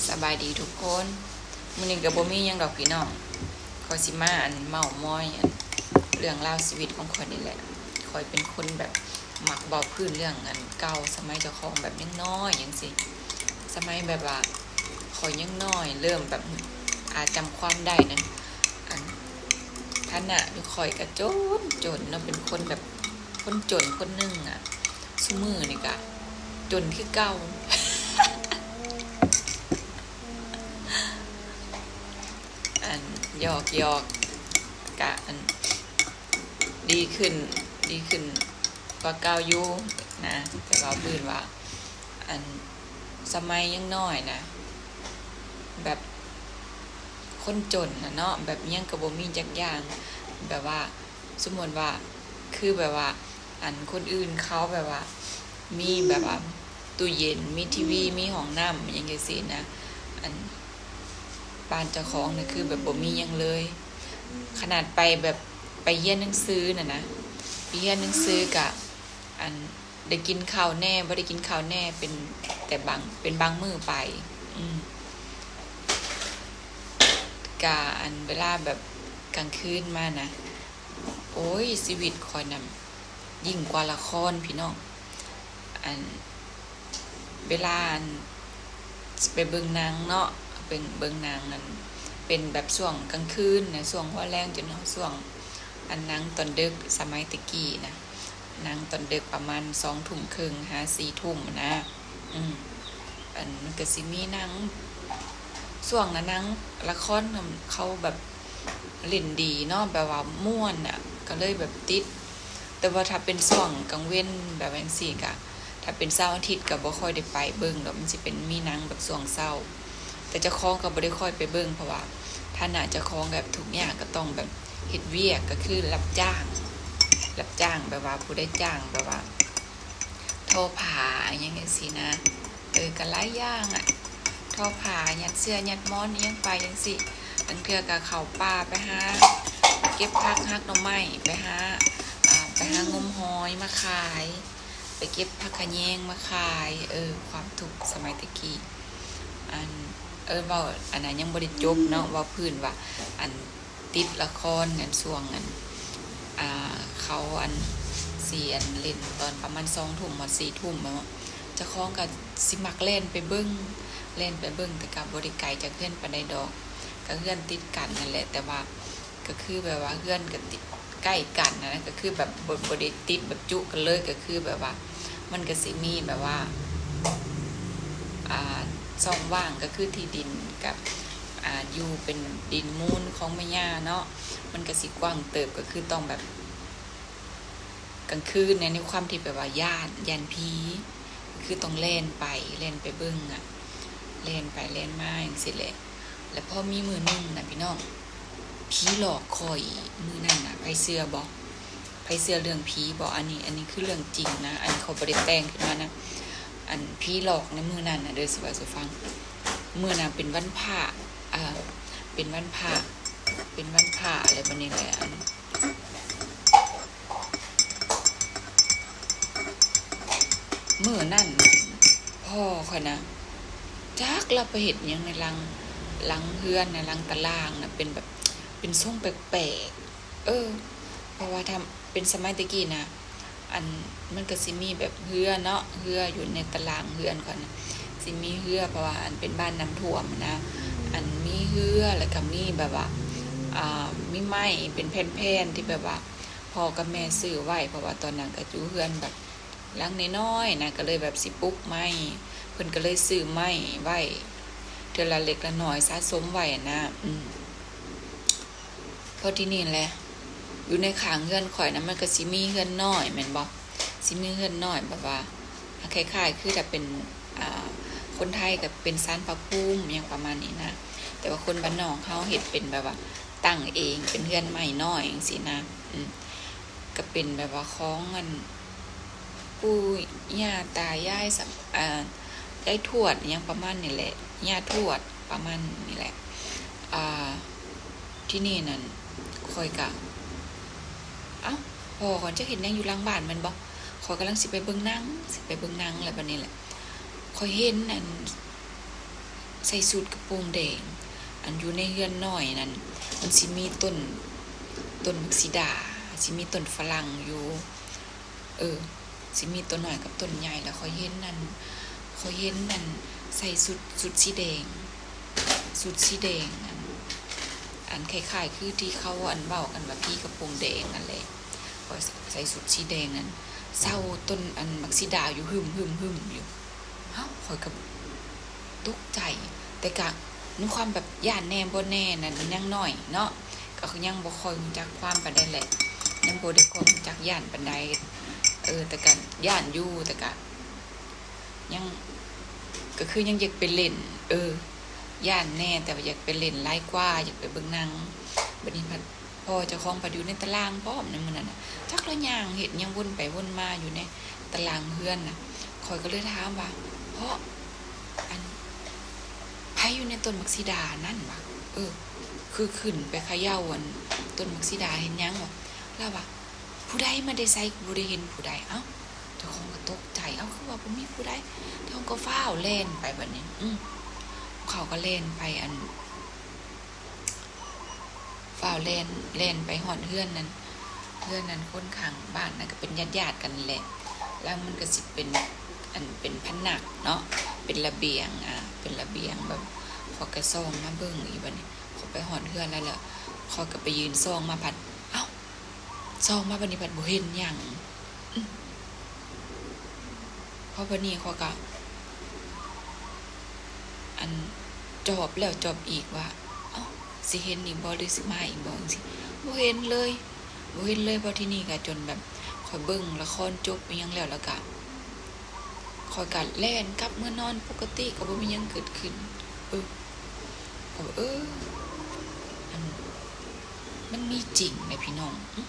ສະບາຍດີທຸກຄົນ, ມື້ນີ້ກໍບໍ່ມີຫຍັງດອກພີ່ນ້ອງ, ຂ້ອຍຊິມາ ອັນ ເມົາະມອຍ ອັນ ເລື່ອງລາວຊີວິດຂອງຂ້ອຍນີ້ແຫຼະ. ຂ້ອຍເປັນຄົນແບບມັກເວົ້າພື້ນເລື່ອງ ອັນ ເກົ່າ ສະໄໝເຈົ້າຂອງແບບຍັງນ້ອຍຈັ່ງຊີ້, ສະໄໝແບບວ່າຂ້ອຍຍັງນ້ອຍ ເລີ່ມແບບ ອາ ຈຳຄວາມໄດ້ນະ, ອັນ ຖານະຢູ່ຂ້ອຍກໍຈົນ ຈົນເນາະ, ເປັນຄົນແບບຄົນຈົນຄົນໜຶ່ງອະ, ຊຸມື້ນີ້ກໍຈົນຄືເກົ່າ. ອັນ ຢອກໆ ກະ ອັນ ດີຂຶ້ນ ດີຂຶ້ນກວ່າເກົ່າຢູ່ນະ, ແຕ່ວ່າບຶ້ນວ່າ ອັນ ສະໄໝຍັງນ້ອຍນະ ແບບຄົນຈົນນະເນາະ, ແບບຫຍັງກໍບໍ່ມີຈັກຢ່າງ, ແບບວ່າ ສົມມຸດວ່າ ຄືແບບວ່າ ອັນ ຄົນອື່ນເຂົາແບບວ່າ ມີແບບວ່າ ຕູ້ເຢັນ ມີທີວີ ມີຫ້ອງນ້ຳ ຫຍັງຈັ່ງຊີ້ນະ, ອັນ ບ້ານເຈົ້າຂອງນະ ຄືແບບບໍ່ມີຫຍັງເລີຍ. ຂະໜາດໄປແບບ ໄປຮຽນໜັງສືນະນະ, ໄປຮຽນໜັງສືກະ ອັນ ໄດ້ກິນເຂົ້າແດ່ ບໍ່ໄດ້ກິນເຂົ້າແດ່ ເປັນແຕ່ບາງ ເປັນບາງມື້ໄປ. ອືມ ກະ ອັນ ເວລາແບບກາງຄືນມານະ ໂອ້ຍ ຊີວິດຂ້ອຍນະ ຍິ່ງກວ່າລະຄອນພີ່ນ້ອງ. ອັນ ເວລາ ອັນ ຊິໄປເບິ່ງໜັງເນາະ, ເບິ່ງ ເບິ່ງໜັງ ອັນ ເປັນແບບຊ່ວງກາງຄືນນະ, ຊ່ວງຫົວແລງຈົນຮອດຊ່ວງ ອັນ ໜັງຕອນດຶກ ສະໄໝແຕ່ກີ້ນະ, ໜັງຕອນດຶກປະມານສອງທຸ່ມເຄິ່ງຫາສີ່ທຸ່ມນະ. ອືມ ອັນ ມັນກໍຊິມີໜັງ ຊ່ວງນະ ໜັງລະຄອນນຳ ເຂົາແບບ ຫຼິ້ນດີເນາະ, ແບບວ່າມ່ວນນະ ກໍເລີຍແບບຕິດ. ແຕ່ວ່າຖ້າເປັນຊ່ວງກາງເວັນແບບຈັ່ງຊີ້ກະ ຖ້າເປັນເສົາອາທິດກໍບໍ່ຄ່ອຍໄດ້ໄປເບິ່ງດອກ, ມັນຊິເປັນມີໜັງແບບຊ່ວງເຊົ້າ. ແຕ່ເຈົ້າຂອງກໍບໍ່ໄດ້ຄ່ອຍໄປເບິ່ງ ເພາະວ່າຖານະເຈົ້າຂອງແບບທຸກຍາກ, ກໍຕ້ອງແບບເຮັດວຽກ ກໍຄືຮັບຈ້າງ, ຮັບຈ້າງແບບວ່າຜູ້ໃດຈ້າງແບບວ່າ ທໍຜ້າຫຍັງຈັ່ງຊີ້ນະ. ເອີ ກໍຫຼາຍຢ່າງອະ, ທໍຜ້າ ຍັດເສື່ອ ຍັດໝອນ ອີ່ຫຍັງໄປຈັ່ງຊີ້. ລາງເທື່ອກໍເຂົ້າປ່າໄປຫາເກັບຜັກຫັກໜໍ່ໄມ້, ໄປຫາ ອ່າ ໄປຫາງົມຫອຍມາຂາຍ, ໄປເກັບຜັກຂະແຍງມາຂາຍ. ເອີ ຄວາມທຸກສະໄໝແຕ່ກີ້. ອັນ ເອີ ເວົ້າ ອັນນັ້ນຍັງບໍ່ໄດ້ຈົບເນາະ, ເວົ້າພື້ນວ່າ ອັນ ຕິດລະຄອນ ອັນ ຊ່ວງ ອັນ ອ່າ ເຂົາ ອັນ ຊິ ອັນ ຫຼິ້ນຕອນປະມານສອງທຸ່ມ ຮອດສີ່ທຸ່ມເນາະ, ເຈົ້າຂອງກໍຊິມັກແລ່ນໄປເບິ່ງ ແລ່ນໄປເບິ່ງ, ແຕ່ກໍບໍ່ໄດ້ໄກຈາກເຮືອນປານໃດດອກ, ກໍເຮືອນຕິດກັນນັ້ນແຫຼະ. ແຕ່ວ່າກໍຄືແບບວ່າເຮືອນກໍຕິດໃກ້ກັນນະ, ກໍຄືແບບບໍ່ ບໍ່ໄດ້ຕິດແບບຈຸກັນເລີຍ, ກໍຄືແບບວ່າ ມັນກໍຊິມີແບບວ່າ ອ່າ ຊ່ອງວ່າງ ກໍຄືທີ່ດິນກັບ ອ່າ ຢູ່ເປັນດິນມູນຂອງແມ່ຍ່າເນາະ, ມັນກໍຊິກວ້າງເຕີບ, ກໍຄືຕ້ອງແບບ ກາງຄືນໃນ ໃນຄວາມທີ່ແບບວ່າຢ້ານ ຢ້ານຜີ, ກໍຄືຕ້ອງແລ່ນໄປ ແລ່ນໄປເບິ່ງອະ, ແລ່ນໄປແລ່ນມາຈັ່ງຊີ້ແຫຼະ. ແລ້ວພໍມີມື້ໜຶ່ງນະພີ່ນ້ອງ ຜີຫຼອກຂ້ອຍມື້ນັ້ນນະ, ໃຜເຊື່ອບໍ່? ໃຜເຊື່ອເລື່ອງຜີບໍ່? ອັນນີ້ ອັນນີ້ຄືເລື່ອງຈິງນະ, ອັນນີ້ຂ້ອຍບໍ່ໄດ້ແຕ່ງຂຶ້ນມານະ. ອັນຜີຫຼອກໃນມື້ນັ້ນນະເດີ ຊິເວົ້າສູ່ຟັງ, ມື້ນັ້ນເປັນວັນພະ ເອີ ເປັນວັນພະ ເປັນວັນພະ ແລ້ວບັດນີ້ແຫຼະ ອັນ ມື້ນັ້ນພໍ່ຂ້ອຍນະ ຈັກລາວໄປເຮັດຫຍັງໃນຫຼັງ ຫຼັງເຮືອນນະ, ຫຼັງຕາລ່າງນະ ເປັນແບບ ເປັນຊົງແປກໆ. ເອີ ເພາະວ່າຖ້າເປັນສະໄໝແຕ່ກີ້ນະ ອັນ ມັນກໍຊິມີແບບເຮືອເນາະ, ເຮືອຢູ່ໃນຕາລ່າງເຮືອນຂ້ອຍນະ ຊິມີເຮືອ, ເພາະວ່າ ອັນ ເປັນບ້ານນ້ຳຖ້ວມນະ, ອັນ ມີເຮືອ ແລ້ວກໍມີແບບວ່າ ອ່າ ມີໄມ້ເປັນແຜ່ນໆ ທີ່ແບບວ່າພໍ່ກັບແມ່ຊື້ໄວ້, ເພາະວ່າຕອນນັ້ນກໍຢູ່ເຮືອນແບບ ຫຼັງນ້ອຍໆນະ, ກໍເລີຍແບບຊິປຸກໄມ້, ເພິ່ນກໍເລີຍຊື້ໄມ້ໄວ້ເທື່ອລະເລັກລະນ້ອຍ ສະສົມໄວ້ນະ. ອືມ ພໍທີນີ້ແຫຼະ ຢູ່ໃນຂ້າງເຮືອນຂ້ອຍນະ ມັນກໍຊິມີເຮືອນນ້ອຍແມ່ນບໍ່, ຊິມີເຮືອນນ້ອຍແບບວ່າ ອ່າ ຄ້າຍໆຄືຖ້າເປັນ ອ່າ ຄົນໄທກໍເປັນສານພະພູມ ຫຍັງປະມານນີ້ນະ, ແຕ່ວ່າຄົນບ້ານນອກເຮົາເຮັດເປັນແບບວ່າຕັ້ງເອງ ເປັນເຮືອນໄມ້ນ້ອຍຈັ່ງຊີ້ນະ. ອືມ ກໍເປັນແບບວ່າຂອງ ອັນ ປູ່ຍ່າຕາຍາຍ ສະ ອ່າ ຍາຍທວດ ຫຍັງປະມານນີ້ແຫຼະ, ຍ່າທວດ ປະມານນີ້ແຫຼະ. ອ່າ ທີນີ້ນັ້ນ ຂ້ອຍກະ ເອົ້າ ພໍ່ຂ້ອຍຈັກເຮັດຫຍັງຢູ່ຫຼັງບ້ານແມ່ນບໍ່, ຂ້ອຍກຳລັງຊິໄປເບິ່ງໜັງ ຊິໄປເບິ່ງໜັງ ແລ້ວບັດນີ້ແຫຼະ ຂ້ອຍເຫັນ ອັນ ໃສ່ຊຸດກະໂປງແດງ ອັນຢູ່ໃນເຮືອນນ້ອຍນັ້ນ ມັນຊິມີຕົ້ນ ຕົ້ນບັກສີດາ ຊິມີຕົ້ນຝຣັ່ງຢູ່ ເອີ ຊິມີຕົ້ນນ້ອຍກັບຕົ້ນໃຫຍ່ ແລ້ວຂ້ອຍເຫັນອັນ ຂ້ອຍເຫັນອັນໃສ່ຊຸດ ຊຸດສີແດງ ຊຸດສີແດງ ອັນ ອັນຄ້າຍໆຄືທີ່ເຂົາອັນເວົ້າກັນວ່າຜີກະໂປງແດງນັ້ນແຫຼະ ຂ້ອຍໃສ່ຊຸດສີແດງນັ້ນ ເຊົາຕົ້ນອັນບັກສີດາຢູ່ ຫຶມໆໆຢູ່. ເອົ້າ ຂ້ອຍກໍຕົກໃຈ ແຕ່ກະມີຄວາມແບບຢ້ານແດ່ບໍ່ແນ່ນັ້ນ ຍັງນ້ອຍເນາະ ກໍຄືຍັງບໍ່ຄ່ອຍຮູ້ຈັກຄວາມປານໃດແຫຼະ ຍັງບໍ່ໄດ້ຄ່ອຍຮູ້ຈັກຢ້ານປານໃດ ເອີ ແຕ່ກະຢ້ານຢູ່ ແຕ່ກະຍັງ ກໍຄືຍັງຢາກໄປຫຼິ້ນ ເອີ ຢ້ານແນ່ ແຕ່ວ່າຢາກໄປຫຼິ້ນຫຼາຍກວ່າ ຢາກໄປເບິ່ງໜັງ ບັດນີ້ພັດ ພໍ່ເຈົ້າຂອງພັດຢູ່ໃນຕະລ່າງພ້ອມໃນມື້ນັ້ນນະ ຈັກລາວຍ່າງເຮັດຫຍັງວົນໄປວົນມາຢູ່ໃນຕະລ່າງເຮືອນນະ ຂ້ອຍກໍເລີຍຖາມວ່າ ພໍ່ ອັນ ໃຜຢູ່ໃນຕົ້ນໝາກສີດານັ້ນວະ ເອີ ຄືຂຶ້ນໄປເຂົາເຍົາອັນຕົ້ນໝາກສີດາເຮັດຫຍັງວະ ລາວວ່າ ຜູ້ໃດ ມາແຕ່ໃສ ກໍບໍ່ໄດ້ເຫັນຜູ້ໃດ ເອົ້າ ເຈົ້າຂອງກໍຕົກໃຈ ເອົ້າ ຄືວ່າບໍ່ມີຜູ້ໃດ ເຈົ້າຂອງກໍຟ້າວແລ່ນໄປບັດນີ້ ອື ເຂົາກໍແລ່ນໄປ ອັນ ຟ້າວແລ່ນ ແລ່ນໄປຮອດເຮືອນນັ້ນ ເຮືອນນັ້ນຄົນຂ້າງບ້ານນັ້ນກໍເປັນຍາດໆກັນແຫຼະ ແລ້ວມັນກໍຊິເປັນ ອັນ ເປັນພະນັກເນາະ ເປັນລະບຽງ ອາ ເປັນລະບຽງແບບ ຂ້ອຍກໍສ່ອງມາເບິ່ງອີກບັດນີ້ ຂ້ອຍໄປຮອດເຮືອນແລ້ວ ແລ້ວຂ້ອຍກໍໄປຢືນສ່ອງມາ ພັດ ເອົ້າ ສ່ອງມາບັດນີ້ພັດບໍ່ເຫັນຫຍັງ ອື ພໍບັດນີ້ຂ້ອຍກະ ອັນ ຈອບແລ້ວຈອບອີກວ່າ ເອົ້າ ຊິເຫັນອີກບໍ່ ຫຼືຊິມາອີກບໍ່ ຈັ່ງຊີ້ ບໍ່ເຫັນເລີຍ ບໍ່ເຫັນເລີຍ. ພໍທີນີ້ກະຈົນແບບ ຂ້ອຍເບິ່ງລະຄອນຈົບອີ່ຫຍັງແລ້ວ ແລ້ວກະ ຂ້ອຍກະແລ່ນກັບເມືອນອນປົກກະຕິ ກໍບໍ່ມີຫຍັງເກີດຂຶ້ນ ເອີ ເອີ ເອີ ອັນ ມັນມີຈິງເດ້ພີ່ນ້ອງ ອື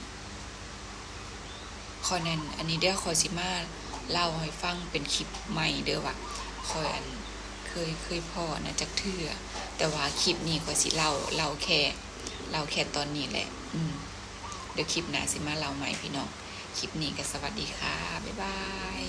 ຂ້ອຍນັ້ນ ອັນນີ້ເດີ ຂ້ອຍຊິມາເລົ່າໃຫ້ຟັງເປັນຄລິບໃໝ່ເດີວ່າ ຂ້ອຍ ອັນ ເຄີຍ ເຄີຍພໍ້ນະຈັກເທື່ອ ແຕ່ວ່າຄລິບນີ້ຂ້ອຍຊິເລົ່າ ເລົ່າແຄ່ ເລົ່າແຄ່ຕອນນີ້ແຫຼະ ອື ດຽວຄລິບໜ້າຊິມາເລົ່າໃໝ່ພີ່ນ້ອງ ຄລິບນີ້ກໍສະຫວັດດີຄ່ະ ບາຍບາຍ.